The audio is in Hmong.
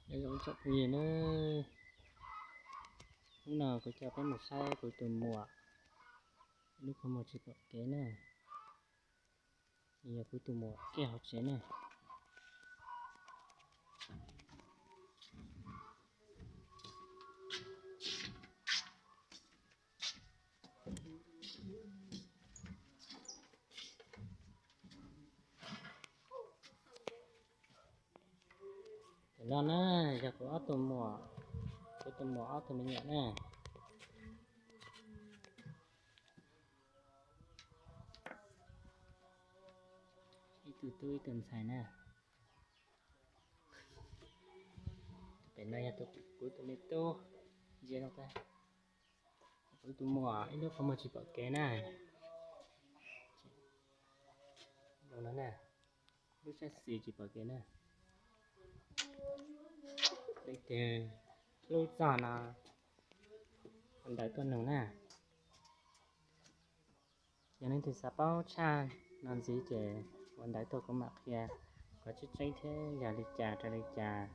Nyob zoo tsoom phooj ywg na, hnub no kuv coj peb mus saib kuv tus muam ib lub qhov muag tsis pom kev na. Nws yog kuv tus muam kiag hauv tsev na. Tam no na, yog kuv ob tug muam, kuv tus muam ob tug me nyuam na. Ib tug tub ib tug ntxhais na. Pem no yog kuv tus me tub, ntsia rau, kuv tus muam ib lub qhov muag tsis pom kev na. Lub sab xis tsis pom kev na. Leej twg hlub txog no ua ntawv tuaj nug na. Yog leej twg xav paub tshaj no ntxiv ces ua ntawv tuaj kuv mam qhia kom tseeb tseeb thiab yog li cas rau li cas.